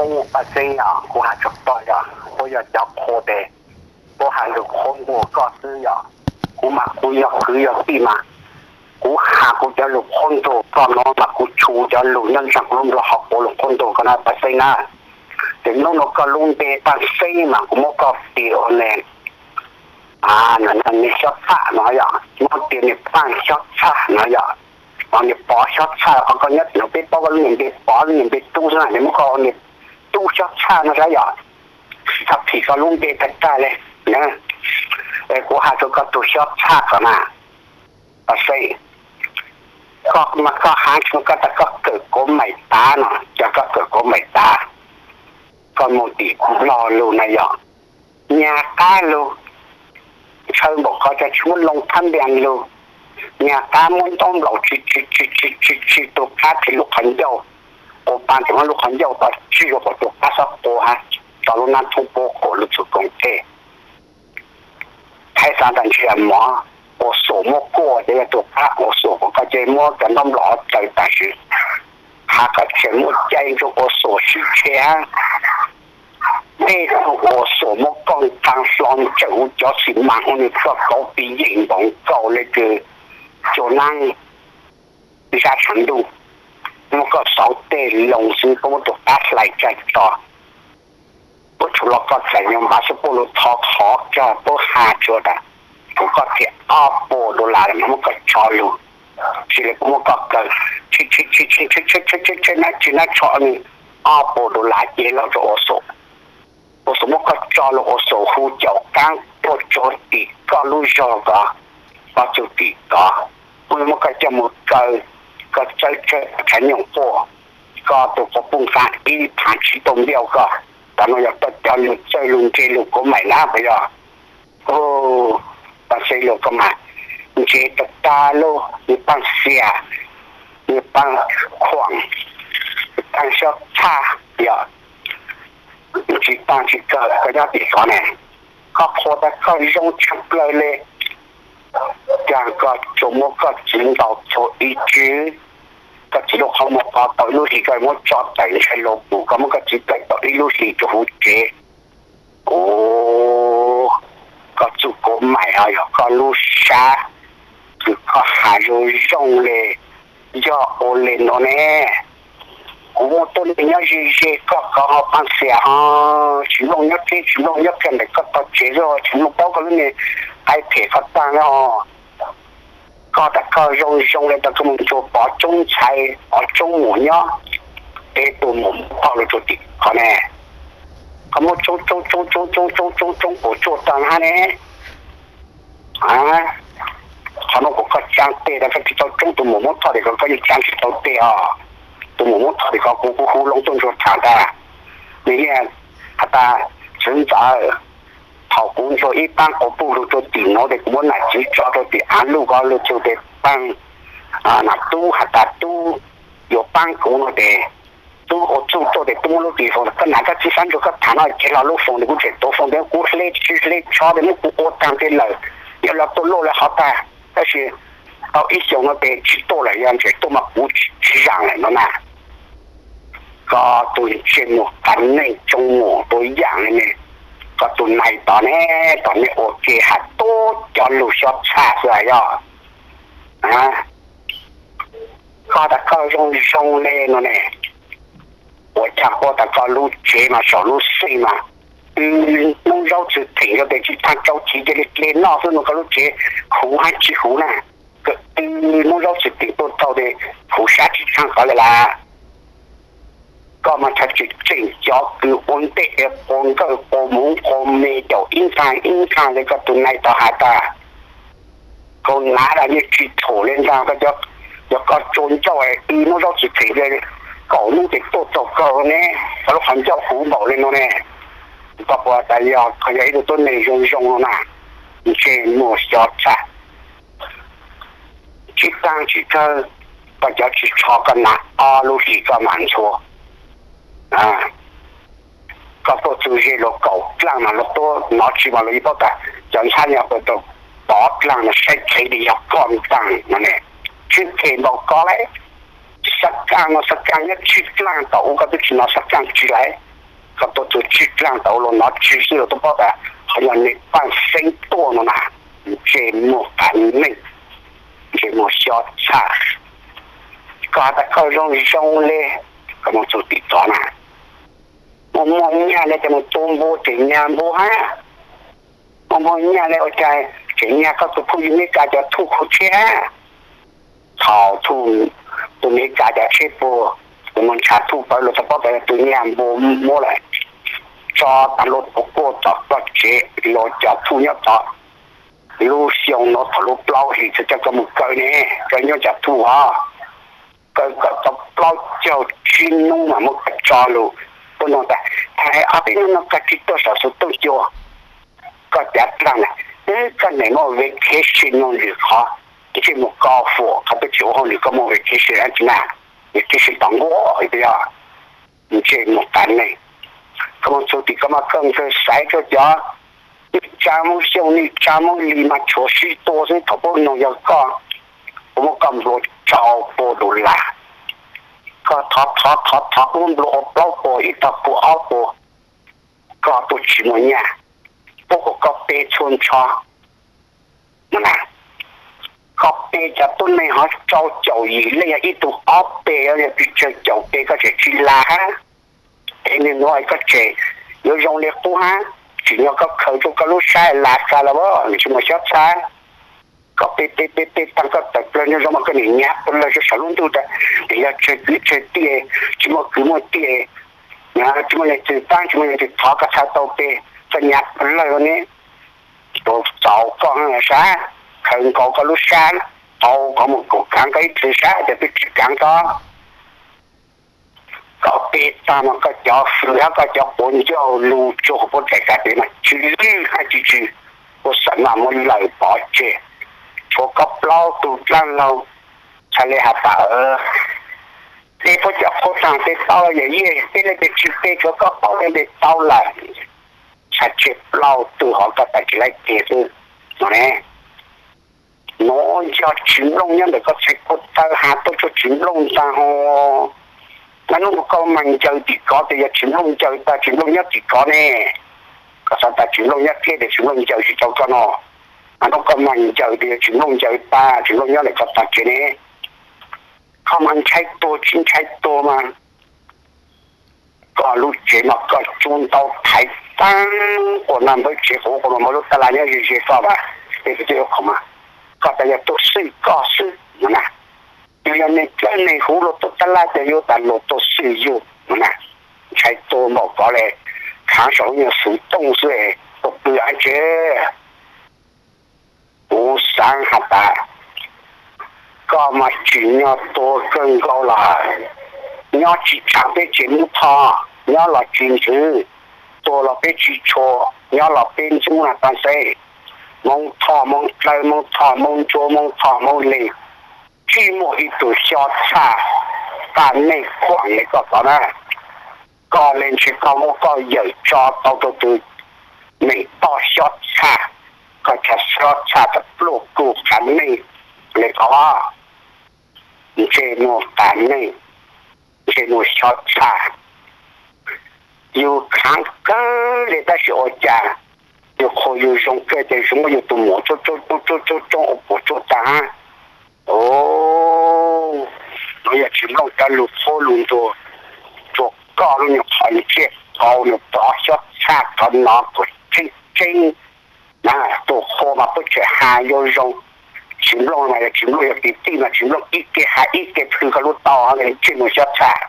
Paj Xeeb yog kuv has tso koj yog, puab yog cov qhua tes, puab has lug qhuab npuaj koj xwb yog. Kuv mas kuv yog kwv yog tij mas, kuv has kuv cov lug qhuab ntuas koj no mas kuv tshu cov lug nyob ntsag kuv lub nplog ho quav lug qhuab ntuas koj na Paj Xeeb na. Ces nub nua koj lub npe Paj Xeeb mas kuv muab koj tis ua ne, ne Xyob Txhaj no yog, muab tis ne Paj Xyob Txhaj no yog, ho ne Pov Xyob Txhaj, qhov koj nyob tim no peb paub koj lub niag npe Pov lub niag npe Tub xwb na, ne muab koj ua ne Tub Xyob Txhaj no saib yog, tsis tau phim koj lub npe tag tag le. Kuv has rua koj tug Xyob Txhaj kom na, Paj Xeeb, koj mas koj has tsis muaj koj tas koj kawm kuv maim tav no, cov koj kawm kuv maim tav, koj mus tim kuv log lug na yog, nyag qab lug, ntshaw npaum ko cas tsis muab loo thab npias lug, nyag qab muab ntaub nplaum tsi tsi tsi tsi tsi tsi tug qab tsev lub qhov ncauj, ua pa tseem muab lub qhov ncauj tod tsig rua kom tug qab xob qua hab tso lub nab thoob puab quas lug txug koom teg. Thaib xav tas ntshe mov ua xuam muab kuaj ces yog tug qab ua xuam kuas koj ces muab cov ntaub nplaum tsaws tam sim, has kom tseem muaj cai rua ua xuam sib tshe hab. Tej tug ua xuam muab koj nqaa hlo ntsawm huv cov xim mas ua nws txoj kauv pis yeem npaum nkaus le kws cua naab zab tshav ntuj, muab koj xauv tej loo xwb puab muab tug qab hlais tsag tso. Puab tshua los koj txais nyob npav xwb puab lug tho qhov kag puab has tsuas tas kuv koj thiaj ob puas dollar mas muab koj tso lug, tsis le puab muab koj kaw, tsis tsis tsis tsis tsis tsis tsis tsis nab tsis nab tsho nws ob puas dollar ces lug rua ua xuam. Ua xuam muab koj tso lug ua xuam hu caum qaab tuaj tsuag tim koj lub zog ko, koj txug tim ko, puab muab koj coj mus kaw, koj txawb tsawg tshav nyoog quaj, koj tug quas puj nqaa ib phav tsis tau npiaj koj. Tam no yog koj cov lug txawj lug ntse lug kuv maim na puas yog? Paj Xeeb lug koj mas ntse tag tag lug, yawg Paaj Xias, yawg Paaj Khuam, yawg Paaj Xyob Txhaj, yog tsis taag tsis kawg koj nyob tim ko ne, koj qhuas tas koj zoo tshaj plawg le. Caag koj tsuas muab koj txiv ntaus txhua ib tswv, koj txiv lub qhov muag qhov tau ib lub hlis koj muab tso tawm ntshai luag pum, koj muab koj txiv tawm tau ib lub hlis rua huv tsev. Ua, koj txuj kuv maim ho yog koj lub sab, kws koj has zoo zoo le, yog ua le nuav ne. Kuv muaj tuab neeg nyob ze ze koj ko ho Paaj Xias ho, tsis mloog nyob teb tsis mloog nyob kag ntawm koj tog tsev xwb tsis mloog paub koj lub niag qaib phem qhov taag os. Koj tas koj zoo zoo le tau koj mus ntsuag pov tsoob ntxhais pov tsoob muam nyob, peb tus muam muab thauj lug rua tim qhov ne. Koj muab tsoob tsoob tsoob tsoob tsoob tsoob tsoob tsoob puas tsuaj taag hab ne. Qhov nuav kuas koj tsaa teg tas koj tsis tau tsoob tus muam muab thauj tim ko koj yeej tsaa tsis tau teg os. Tus muam muab thauj tim ko kuv kuv hu loo tuaj ntsuag tham tas, nws yeej has tas, Txwv Ntxawm, thaum kuv ntsuag ib paab quas puj lug rua tim nuav tes kuv muab nam txiv tso rua tim av luj ko lug txug tes paab nam tub has tas tub yuav paab kuv no tes tub ua txuj tuaj tes tub muab lub tis foom tas koj nam koj txiv xav ntsuag koj tham no ces los lub foom tes kuv tseem tuav foom tes kuv hle tsis hle tsho tes muab kuv ua taag tes lawm, yog los tuaj luaj le hov tag. Tab sis tau ib xyoos no tes tsis tuaj lawm, yog ntseem tuaj mas kuv tsis zaam lawm no na. Koj tus ntsej muag qas neej tsoo muam tua yaam le ne, koj tus nais tod ne, tom nej ua ke has tub cov lug xyob txhaj xwb yog. Koj tas koj zoo zoo le no ne, ua caag quaj tas koj lub tsev mas saum lub xij mas, Moob Zaub Txwv Theem yog tes tsis taag tsau chiv cia li hle noj xwb no koj lub tsev huv hab tsis huv na. Koj Moob Zaub Txwv Theem tuaj tau tes huv sab tsis tshaaj qhov le lawm. Koj mas thav tseem tseem cov kws ua ntej es quas nkawj quas muv quas me caum ib nqaag ib nqaag le koj tus nais tod has tas, koj nav las yeej tsis tshum le ntaag, koj cov, cov koj tsua ncauj es Moob Zaub Txwv Theem le kaum nub tes tuaj txug kawg ne, koj lub qhov ncauj huv npaum le no ne. Koj puas tas yog koj yog ib tug tuab neeg zoo zoo no na? Ntsej muag xyov txhaj. Tsis taag tsis kawg, koj cov tsis tsho koj nav ob lub hlis koj mam ntxhua. Koj tuaj txug ze luag kaum dlaaj mas luag tuab nov tsi mas luag yeej paub tas cov ntxhab nyag puas tau pov dlaaj mas saib qhev tes yog koj ntaag no ne. Tsis phem npaum ko le. Xab Kaaj no Xab Kaaj nyob tsib dlaaj tom ub koj twb tsis nov Xab Kaaj tsi lawm. Koj tuaj txug tsib dlaag tau ua luas nov tsi xwb los tuaj paub tas qhov yog neeg paj xeeb tuaj no na. Ntsej muag qas neeg, ntsej muag xyob txhaj. Koj has tas koj zoo zoo le, koj moog txug tim tod na, muaj muaj nyaj le ces moog tua npua ces nyag npua hab. Muaj muaj nyaj le ua cas tseem nyag koj tug phooj ywg Mes Kas cov thuj khuv tsheb hab. Thaus tus Mes Kas cov tsheb puag, tus moog ntshav thuj pawg lug tau paub tas yog tus nyag npua muab lawm, tso taag lub tuv kuaj tom koj tsev, los cov thuj nyob tod. Lub xyoo nuav thaum lub plaub hlis txug coj koj moog kaw ne, koj nyob cov thuj os. Kaw kom tau plaub caug tsib nub mas muab koj tso lug. Tuab noog tas, hais ob peb nub no koj tsi tuaj saum xuv tooj cua, koj cav dlaab na, koj neeg muaj vacation moog lwm qhov, ntsej muag koj huam qhov twb tsi ua hauj lwm koj muaj vacation dlaab tsi na, vacation tom nkuaj yog. Ntsej muag qas neeg, koj moog txug tim koj mas kawg kawg xaiv rua cov nwj tsaa Moob Xyooj nwj tsaa Moob Lis mas tshuav sib tua xwb. Thaum puab noog yog koj, puab muab koj nplua rau puag dollar, koj thov thov thov thov puab muab nplua ua plaub puas ib tog puag ob puas, koj tuaj tsi muaj nyaj, puab kuas koj pe txhua nrho. Koj pe cov tuab neeg hov rau caum yim leej yog ib tug ob pe, yog pes tsawg caum pe koj tseem tsi la hab. Es nwg nuav koj tseem yuav zoo le qub hab, tsim nyog koj khaws rua koj lub sab la xa lawm, nwg tsi muaj xyob txhab. Koj pe pe pe pe taag koj tawm plawg nyob zoo mas koj nim nyag plawg rua saum lub ntuj tas, nim yog tsawg kwv tsawg tij, tsi muaj kwv muaj tij, tsi muaj leej twg paab tsi muaj leej twg thov koj txhaj tau pe, koj nyag plawg ne. Tus txaus koj sab, khaws nkaus koj lub sab, tau koj mus kuas kaav koj ib txwm sab, ces twb tsi kaav koj. Koj pe taag mas koj cov fwm hab koj cov quav ncauj lug tsuag huv puab tsaig kav tes mas tsi lwj hab tsi tsw, puab xam maj muab lawm pov tseg. Tshuav koj plaub tug dlaab laug, txhaj le has tas, peb puab cov qhuab taag peb paub lawm, yawm yij peb leej twg tsi pe, tshuav koj paub leej twg tau lawm. Txhaj tseg plaub tug hov koj tas tsi laib tes xwb no ne. Nuav yog Tsis Nplooj nyob ntawm koj txhais ko taw has tuaj tsua Tsis Nplooj taag hov. Nub nua koj maag ncaws tim kov tes yog Tsis Nplooj ncaws tag Tsis Nplooj nyob tim kov ne. Koj xav tas Tsis Nplooj nyob thiab tes Tsis Nplooj ncaws tsi rau koj no. Nub nua koj maag ncaws tes yog Tsis Nplooj ncaws tag Tsis Nplooj nyob ntawm koj taag tsev ne. Koj mas ntshai tuag tsi ntshai tuag mas, koj lub tsev mas koj tsuj ntau thaiv taag quas naj npawb tsev quas ua quas mas npawb lub taj laj nyob ze ze koj mas, peb kwv tij ua khoom mas, koj tas yog tuag xwb koj xwb no na. Yus yog neeg dlawb neeg huv luag tuaj taj laj ces yuav tas luag tuag xwb yug no na. Ntshai tuag npaum kov le, khaav saum lub nyuag xuv tooj xwb, tuag pw av tsev. Kuv xaav has tas, koj mas tsim nyog tuag kawg nkaus lawm. Nyob tsis tsaav peb tsev Moob Thoj, nyob los tsis ntswv, tuag los peb tsis tshua, nyob los peb ntxub na pab xeb. Moob Thoj Moob Dlawb, Moob Thoj Moob Ntsuab, Moob Thoj Moob Leeg, tsis muaj ib tug xyob txhaj, qab neeg khuam le koj tod na. Koj le ntshe koj muab koj yawm tso tau rau tus neeg toj xyob txhaj, koj chaw xyob txhaj tas pluaj kuj qab neeg le koj. Ntsej muag qab neeg, ntsej muag xyob txhaj. Yus khaav kawg le tab sis ua cas yus qhuas yus zoo kawg ces zoo muab yus tus muam tsoob tsoob tsoob tsoob ua puas tsuaj taag hab. Nuav yog Tsis Nplooj cov lug qhuab lug ntuas rua koj lub nyuag qhov ntsiab qau nyuag pov xyob txhaj qhov no kuas tseeb tseeb. Tus qhua mas puab tseem has yuav zoo. Tsis Nplooj mas yog Tsis Nplooj yog kwv tij mas Tsis Nplooj ib ke has ib ke plhws koj lub tau, ntsej muag xyob txhaj.